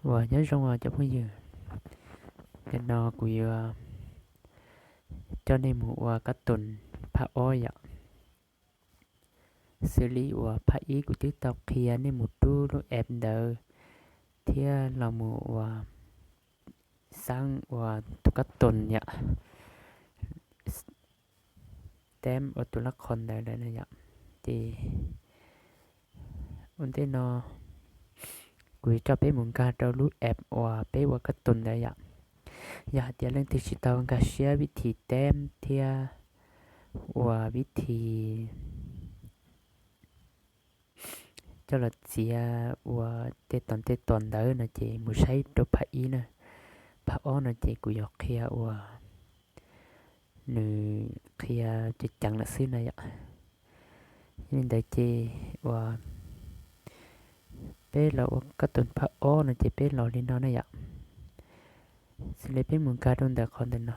Uas nyob zoo os cov phooj ywg, nim no kuv yuav coj nej mus ua kab toom phab ob yom. Xws li uas phab ib kuv twb tau qhia nej mus rub lub app ntawd thiab los mus ua xaab ua tus kab toom yom, teb ua tus lab qho ntawd lawm na yom. Ces ua ntej no kuv yuav coj peb mus nkag rau lub app uas peb ua kab toom ntawd yom. Yog hais tias leej twg tsis tau nkag siab vib thim teb thiab ua vib thim coj los txiav ua tej tom tej tom ntawd no ces mus saib rau phab ib na. Phab ob no ces kuv yuav qhia uas nws qhia ceev ceev lawm xwb na yom. Yog li ntawd ces uas peb los ua kab toom phab ob no ces peb los li no na yom. Xws li peb mus nkag rau ntawm qhov ntawm no,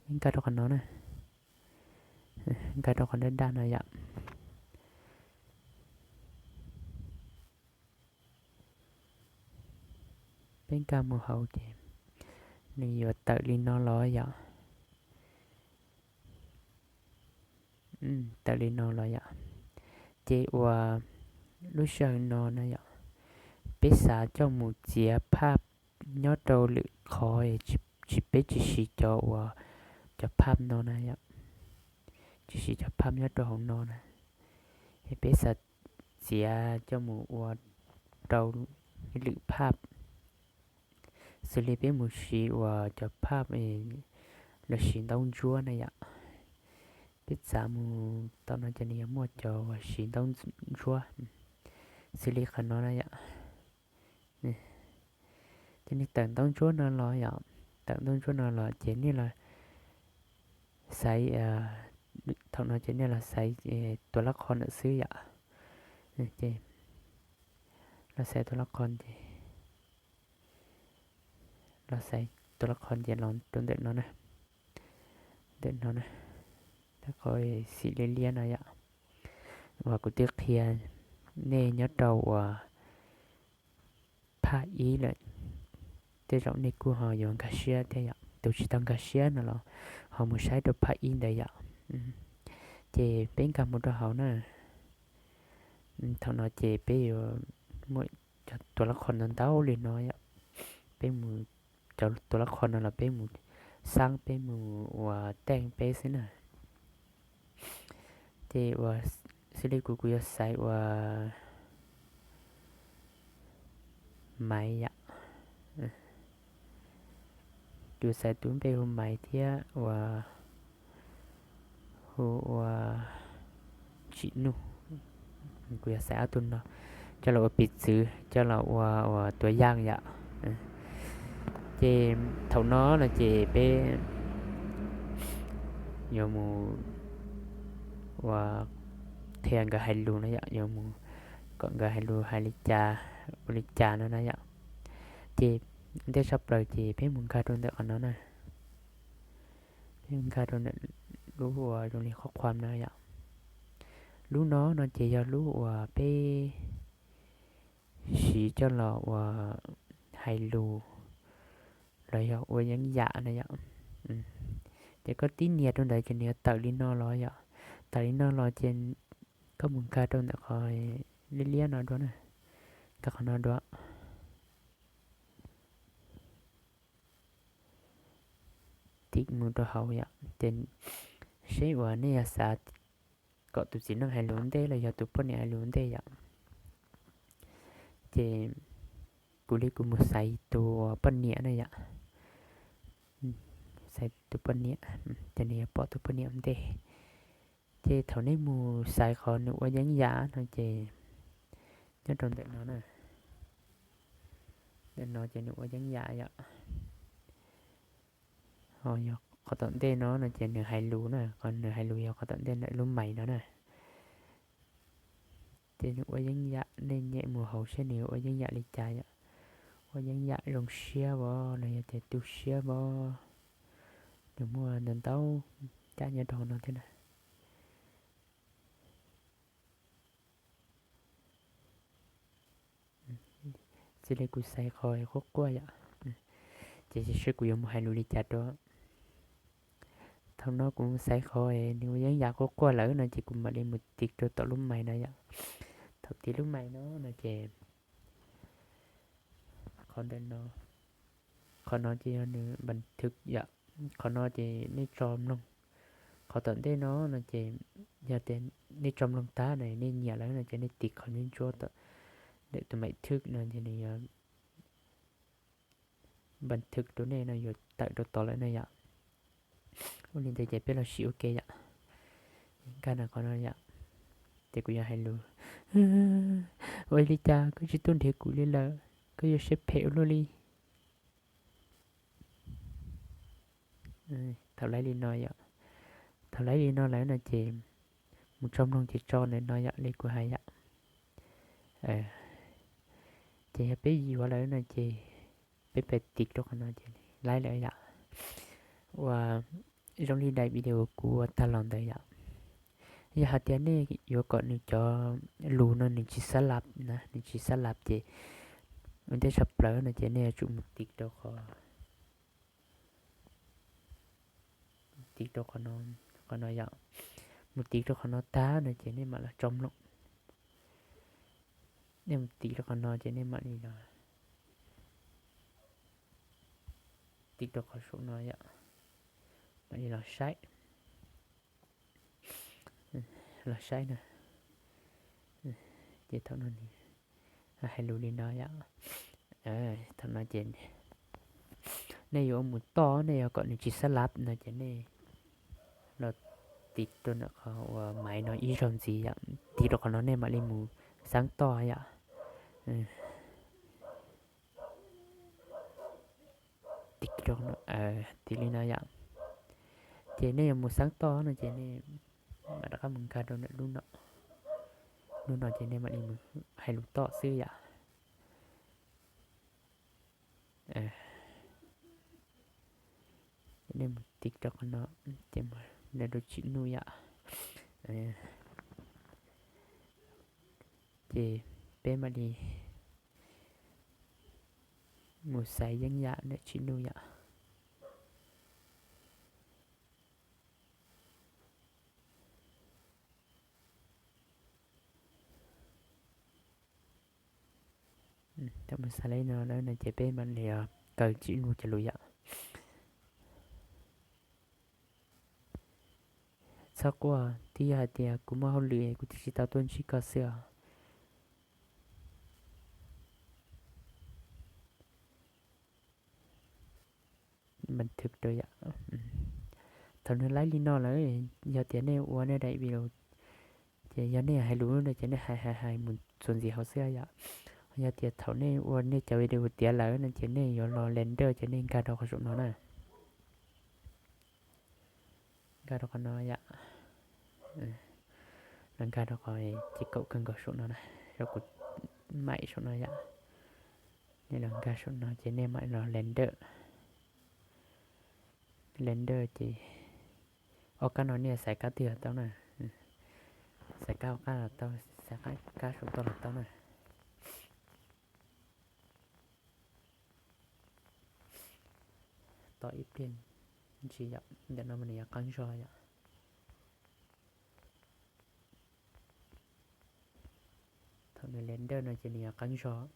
peb nkag rau qhov no na, nkag rau qhov daj daj no yom. Peb nkag mus hauv ces nws yuav tawm li no los yom. Tawm li no los yom. Ces uas lub sij hawm no na yom, peb xav coj mus txiav phaj nyob rau lwm qhov, tsis, peb tsis siv cov uas cov phaj no na yom, tsis siv cov phaj nyob rau hauv no na, es peb xav txiav coj mus ua rau lwm phaj. Xws li peb mus siv uas cov phaj los siv ntaub ntsuab na yom. Peb txav mus tau no ces nws yuav muaj cov uas siv ntaub ntsuab, xws li qhov no na yom. Ces nej tawm ntaub ntsuab no los yom, tawm ntaub ntsuab no los ces nej los xaiv, thaum no ces nej los xaiv tus lab qho ntawm xwb yom. Los xaiv tus lab qho ces, los xaiv tus lab qho ces los rau ntawm no na, ntawm no na, qhov xim liab liab no yom, uas kuv twb qhia nej nyob rau uas phaj ib lawm. Tej zaum nej kuj ho yuav nkag siab thiab yom, tus tsis tau nkag siab no los ho mus saib rau phaj ib ntawd yom. Ces peb nkag mus rau hauv na. Thaum no ces peb yuav muaj cov tus lab qho ntau ntau li no yom. Peb mus, cov tus lab qho no los peb mus xab, peb mus ua teej peb xwb na. Ces uas xws li kuv, kuv yuav xaiv ua Maiv yom. Kuv xaiv tus npe hu Maiv thiab uas hu ua Tsim Nuj. Kuv yuav xaiv ob tug no coj los ua piv txwv, coj los ua, ua tuav yaaj yom. Ces thaum no no ces peb yuav mus ua qhia nkawd hais lus no yom, yuav mus kom nkawd hais lus hais li cas, ua li cas no na yom. Ces ntej tshaj plaws ces peb mus nkag rau ntawm qhov no na. Peb mus nkag rau ntawm lub uas zoo li qhov qhuam no yom. Lub no no ces yog lub uas peb siv coj los ua hais lus los yog ua yeeb yam na yom. Ces koj tib nias rau ntawd ces nws yuav tawm li no los yom. Tawm li no los ces koj mus nkag rau ntawm qhov liab liab no dua na, nkag qhov no dua. Tim mus rau hauv yom, ces seb uas nej yog xav kom tus txiv neej hais lus ntej los yog tus poj niam hais lus ntej yom. Ces kuv li kuv mus xaiv tus poj niam na yom. Xaiv tus poj niam, ces nws yuav pom tus poj niam ua ntej. Ces thaum nej mus xaiv qhov nws ua yeeb yam no ces nyob rau ntawm no na, ntawm no ces nws ua yeeb yam yom. Ho yog qhov tom ntej no no ces nws hais lus na, qhov nws hais lus yog qhov tom ntej ntawm lub Maiv no na. Ces nws ua yeeb yam, nej nyem mus hauv seb nws ua yeeb yam li cas yom. Ua yeeb yam zoo siab os los yog tias tu siab os, nws muaj ntau ntau caj nyob rau hauv no thiab na. txij li kuv xaiv qhov quaj quaj yom. Ces seb kuv yuav mus hais lus li cas rau. Thaum no kuv xaiv qhov nws ua yeeb yam quaj quaj lawm no ces kuv mam li mus tiv rau tom lub mais no yom. Thaum tiv lub mais no no ces qhov ntawm no, qhov no ces yog nws npas thwv yom. Qhov no ces nej tso mloog. Qhov tom ntej no no ces yog tias nej tso mloog tag no nej nyiam lawm no ces nej tiv qhov ntsuab ntsuab tom ntawm tus mais thwv no ces nws yuav npas thwv rau nej no yuav tawm rau tod lawm no yom. Ua li ntawd ces peb los sim ua ke yom. Nkag no qhov no yom. Ces kuv yuav hais lus, ua li cas koj tsis tuaj nrhiav kuv li lawm, koj yuav siab phem ua luaj li. Thaum laib li no yom, thaum laib li no lawm no ces mus tso mloog ces tso ntawm no yom, li kuv hais yom. Ces yog peb yuav lawm no ces peb pais tiv rau qhov no ces laib lawm yom. Ua zoo li daim video kuv ua tag los ntawd yom. Yog hais tias nej yuav kom nws cov lus no nws tsis xab lab na, nws tsis xab lab ces ua ntej tshaj plaws no ces nej yuav tsum mus tiv rau qhov, tiv rau qhov no, qhov no yom. Mus tiv rau qhov no tag no ces nej mam los tso mloog. Nej mus tiv rau qhov no ces nej mam li los tiv rau qhov saum no yom, mam li los saib, los saib na. Ces thaum no nws hais lus li no yom. Thaum no ces nej yuav mus toj, nej yuav kom nws tsis xab lab no ces nej los tiv rau ntawm qhov uas maiv no ib zaug ntxiv yom, tiv rau qhov no nej mam li mus xab toj yom. Tiv li no yom. Ces nej yuav mus xab toj no ces nej mam rov qab mus nkag rau ntawm lub no, lub no ces nej mam li mus hais lus toj xwb yom. Ces nej mus tiv rau qhov no, ces mus rau tsim nuj yom. Ces peb mam li mus xaiv yeeb yam ntawm tsim nuj yom. Thaum mus xaiv li no lawm no ces peb mam li kaw tsim nuj cov lus yom. Txhob quaj, twb yog hais tias kuv muaj hauj lwm kuv thiaj tsis tau tuaj ntsib koj xwb os. Thaum nws laib li no lawm, yog tias nej ua nej daim video ces yog nej hais lus no ces nej hais hais hais mus txuas ntxiv hauv xwb yom. Yog tias thaum nej ua nej cov video tiav lawm no ces nej yuav los render ces nej nkag rau qhov saum no na. Nkag rau qhov no yom. Los nkag rau qhov ces kaum kawg nkaus saum no na, rau kuv maim saum no yom. Nej los nkag saum no ces nej mam los render. Render ces ob kab no nej xaiv kab twg los tau na. Xaiv kab hauv qab los tau, xaiv kab saum toj los tau na. Tos ib pliag ntsis yom, ntawm no mas nws yuav qeeb zog yom. Thaum nws render no ces nws yuav qeeb zog.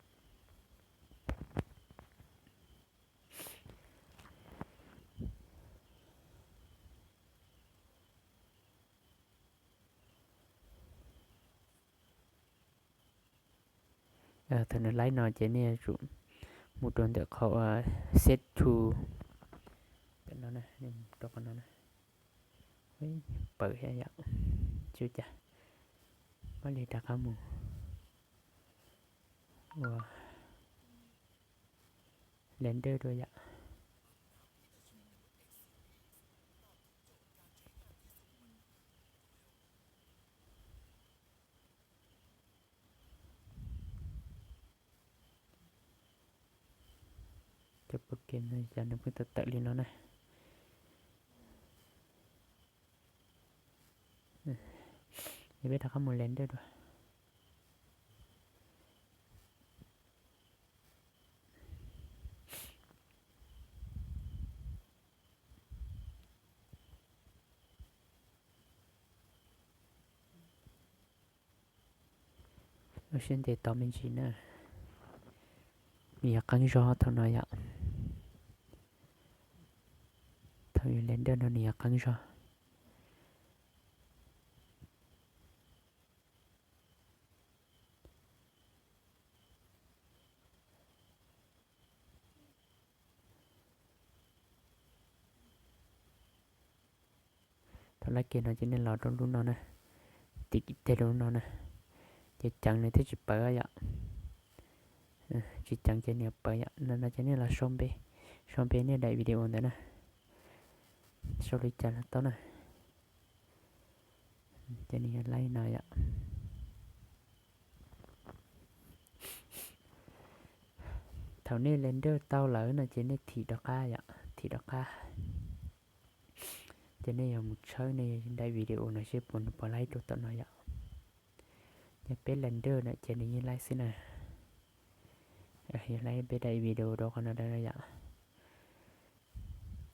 Thaum nws laib no ces nej yuav tsum mus rau ntawm qhov set to, ntawm no na, nej mus rau qhov no na. Pawm thiab yom, tsis ua cas, mam li rov qab mus ua render dua yom. Cov program no yog nws pheej tawm tawm li no na. Peb rov qab mus render dua. Ua siab ntev tos me ntsis na. Nws yuav qeeb zog thaum no yom. Thaum yus le nraj no nws yuav qeeb zog. Thaum lab kiag no ces nej los rau lub no na, tim teg rau lub no na, ces ceev nws thiaj tsis pawv yom. Tsis ceev ces nws pawv yom. No ces nej los sau npe, sau npe nej daim video ntawd na, sau li cas los tau na. Ces nws yog li no yom. Thaum nej le nraj tau lawm no ces nej thim rov qab yom, thim rov qab. Ces nej yuav mus tshawb nej daim video no seb puas nws puas laib rau tom no yom. Yog peb le nraj no ces nws yeej laib xwb na. Yog laib peb daim video rau qhov no yom.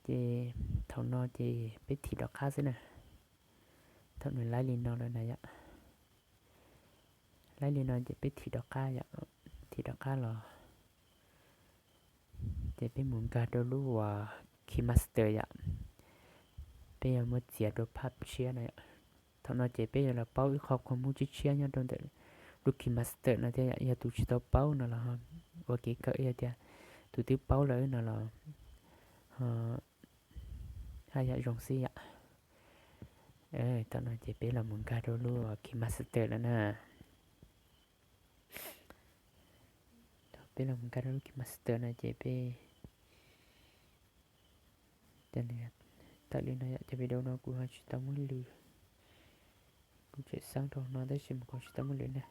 Ces thaum no ces peb thim rov qab xwb na. Thaum nws laib li no lawm na yom, laib li no ces peb thim rov qab yom, thim rov qab los ces peb mus nkag rau lub uas KineMaster yom. Peb yuav muab txiav rau phaj tshiab no yom. Thaum no ces peb yuav los paub ib qho khuam mub tshiab tshiab nyob rau ntawm lub KineMaster no thiab yom. Yog tus tsis tau paub no los ua kev kawm, yog tias tus twb paub lawm no los haj yam zoo xwb yom. Thaum no ces peb los mus nkag rau lub KineMaster lawm na. Thaum peb los mus nkag rau lub KineMaster no ces peb tawm li no yom. Cov video no kuv ho tsis tau muab lwm, kuv tseem xeeb rau no tab sis mas kuv tsis tau muab lwm na.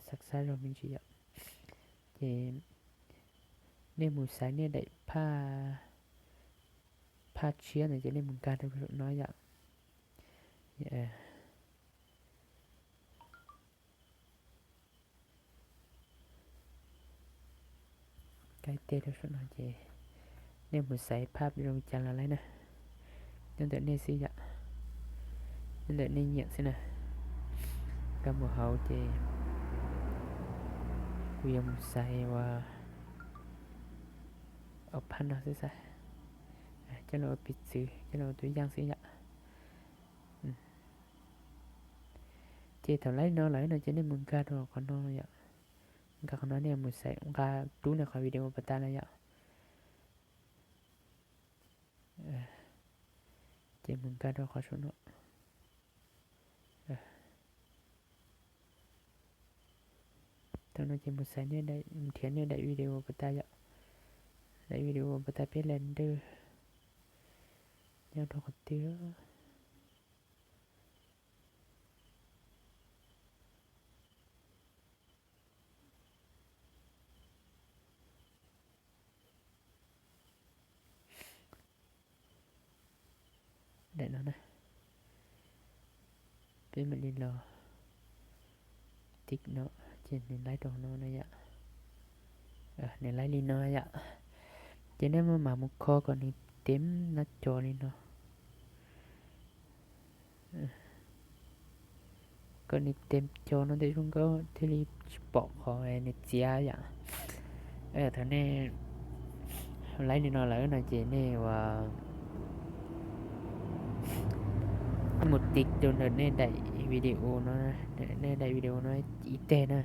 Xav xav zog me ntsis yom. Ces nej mus xaiv nej daim phaj, phaj tshiab ntawd ces nej mus nkag rau saum no yom. Kaib teg rau saum no ces nej mus xaiv phaj zoo cas los laib na. Nyob ntawm nej xwb yom, nyob ntawm nej nyiam xwb na. Koj mus hauv ces kuv yuav mus xaiv ua, ua phaj no xwb xwb. Coj los ua piv txwv, coj los ua tus yaj xwb yom. Ces thaum laib no lawm no ces nej mus nkag rau qhov no yom. Nkag qhov no nej mus xaiv nqa rub nej qhov video pas tas na yom. Ces mus nkag rau qhov saum no. Thaum no ces mus xaiv, mus nrhiav nej daim video pas tas yom. Daim video pas tas peb le nraj nyob rau qhov twg. Daim no na, peb mam li los tiv no, ces nws laib rau no na yom. Nws laib li no yom. Ces nej mam mus kho kom nws tev nab co li no. Kom nws tev co no ntawm zoo nkauj thiaj li tsis pom qhov nws txiav yom. Thaum nej laib li no lawm no ces nej ua mus tiv rau ntawm nej daim video no, nej daim video no ib teg na.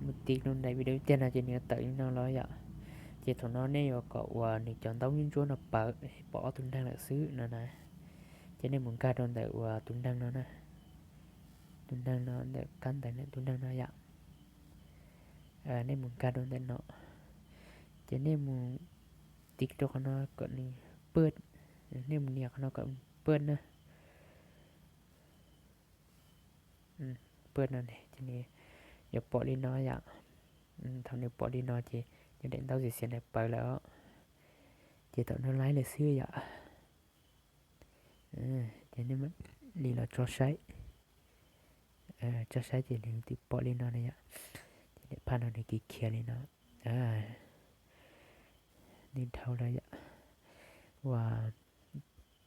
Mus tiv rau daim video ib teg no ces nws yuav tawm li no los yom. Ces thaum no nej yuav kom uas nws cov ntaub ntsuab ntsuab no pawv pom ob tug neeg lawm xwb no na. Ces nej mus nkag rau ntawm uas tus neeg no na, tus neeg no ntawm kab ntawv tus neeg no yom. Nej mus nkag rau ntawm no, ces nej mus tiv rau qhov no kom nws pawv, nej mus nias qhov no kom pawv na. Pawv no ces nws yuav pom li no yom. Thaum nws pom li no ces cov daim ntaub xiav xiav ntawd pawv lawm os. Ces thaum no laib lawm xwb yom. Ces nej mam li los tso saib, tso saib ces nws twb pom li no na yom. Ces daim phaj no nws khiav khiav li no, nws dhau lawm yom. Ua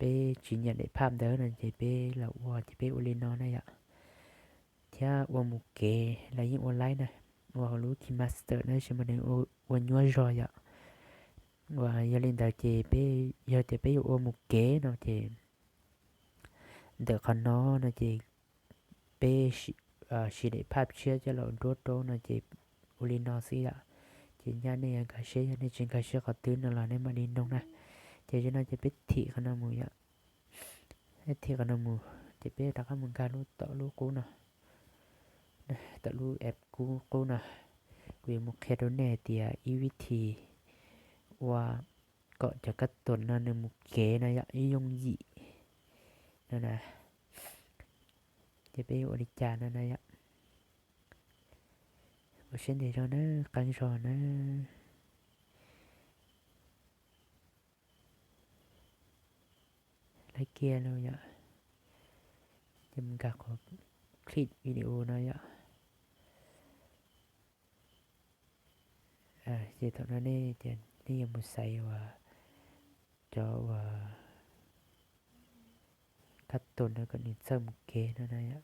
peb tsis nyiam daim phaj ntawd no ces peb los ua ces peb ua li no na yom. Thiab ua mus kev los yeej ua laib na, ua hauv lub KineMaster na tab sis mas nws ua nyuaj zog yom. Uas yog li ntawd ces peb, yog tias peb yuav ua mus kev no ces ntawm qhov no no ces peb siv daim phaj tshiab coj los nruab rau no ces ua li no xwb yom. Ces nyaj nej yuav nkag siab, yog nej tsis nkag siab qhov twg no los nej mam li noog na. Ces zaum no ces peb thim qhov no mus yom. Peb thim qhov no mus ces peb rov qab mus nkag lub tom lub qub no, tom lub app qub qub no. Kuv yuav mus qhia rau nej hais tias ib vib thi ua kom cov kab toom no nws mus kev no yom, ib yooj yim no na. Ces peb yuav ua li cas no na yom. Ua siab ntev zog na, qeeb zog na. Laib kiag lauj yom. Ces mus nkag qhov clip video no yom. Ces thaum no nej ces nej yuav mus xaiv uas cov uas kab toom no kom nws txawj mus kev no na yom.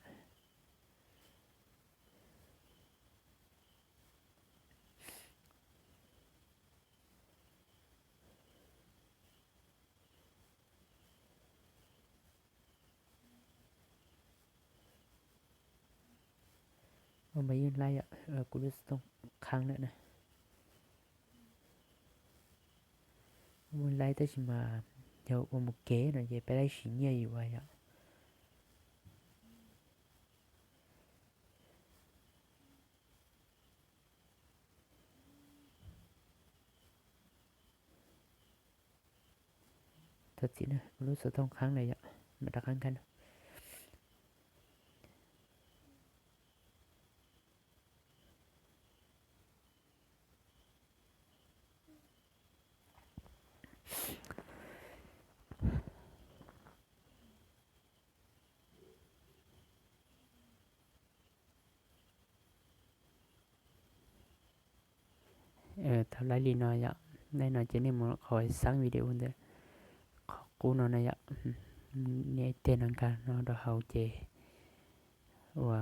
Ua mas yeej laib yom, kuv lub xov tooj qhaab lawm na. Ua laib tab sis mas yog ua mus kev no ces peb laib siv nyiaj yuav yom. Thov txim na, kuv lub xov tooj qhaab lawm yom, mam rov qab nkag no. Thaum laib li no yom, laib no ces nej mus qhov xaab video ntawd, qhov qub no na yom, nias ib teg no nkag no rau hauv ces ua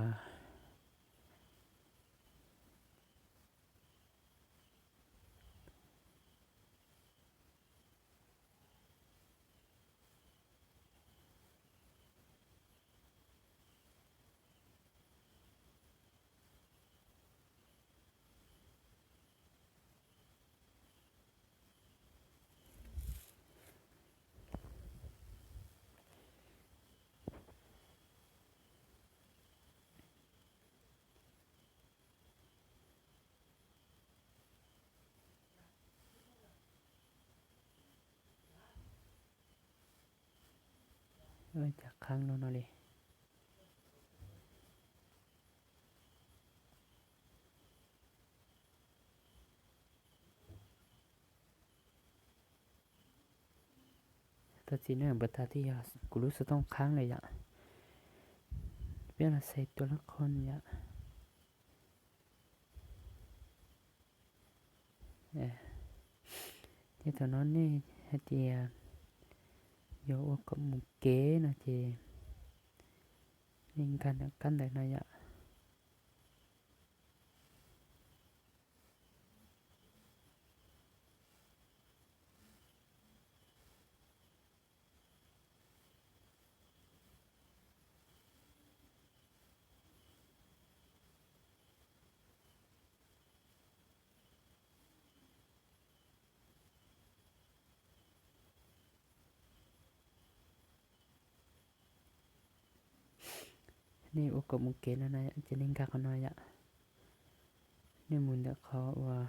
Cas qhaab no no li. Thov txim na, npawg tas twb yog kuv lub xov tooj qhaab lawm yom. Peb los xaiv tua lab qhon yom. Ces thaum no nej hais tias yog ua kom mus kev no ces nej nkag ntawm kab ntawv no yom. Nej ua kom mus kev no na, ces nej nkag qhov no yom. Nej mus ntawm qhov uas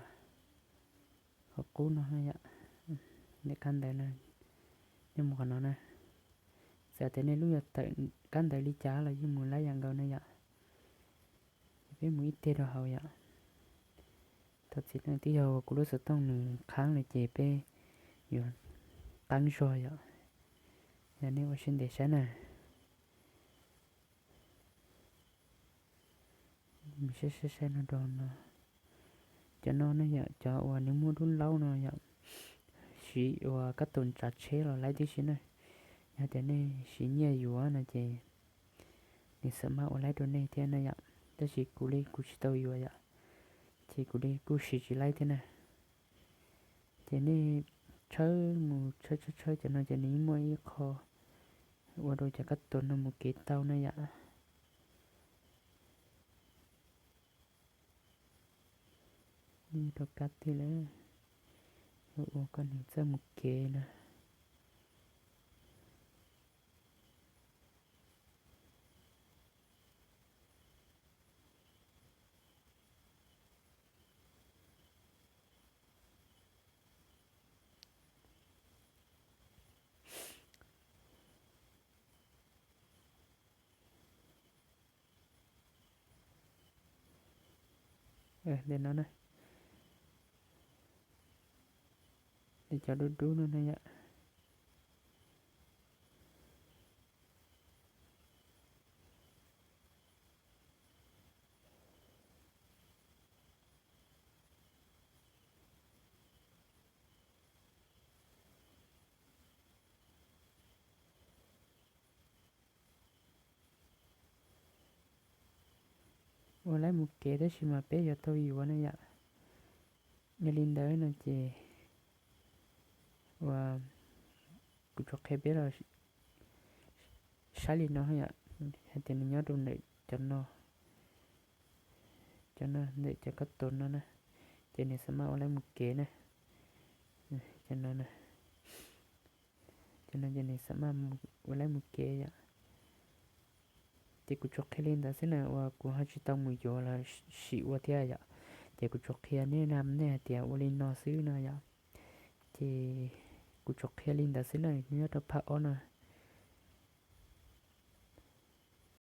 qhov qub no yom, ntawm kab ntawv no, nej mus qhov no na. Txawm tias nej lub yuav tawm kab ntawv li cas los yeej mus laib yam nkaus na yom. Ces peb mus ib teg rau hauv yom. Thov txim na, twb yog kuv lub xov tooj nws qhaab lawm ces peb yuav qeeb zog yom. Yog nej ua siab ntev saib na. Saib saib saib no rau no. Cov no ne yom, cov uas nws muaj dub laub no yom, siv ua kab toom tsav tsheb los laib tib si na. Yog tias nej siv nyiaj yuav no ces nws xa maj ua laib rau nej thiab na yom. Tab sis kuv li kuv tsis tau yuav yom, ces kuv li kuj siv tsis laib thiab na. Ces nej tshawb mus tshawb tshawb tshawb cov no ces nws yeej muaj ib qho ua rau cov kab tus no mus kev tau na yom. Nej rau kab twg lawm, ua kom nws txawj mus kev na. Ntawm no na, cov dub dub no na yom. Ua laib mus kev tab sis mas peb yuav tau yuav na yom. Yog li ntawd no ces uas kuv tsuas qhia peb los saib li no yom, hais tias nws nyob rau ntawm cov no, cov no ntawm cov kab tus no na, ces nws xa maj ua laib mus kev na. Cov no, cov no ces nws xa maj ua laib mus kev yom. Ces kuv tsuas qhia li ntawd xwb na uas kuv ho tsis tau mus yuav los sim ua thiab yom. Ces kuv tsuas qhia nej na, nej hais tias ua li no xwb no yom. Ces kuv tsuas qhia li ntawd xwb na, nyob rau phab ob no.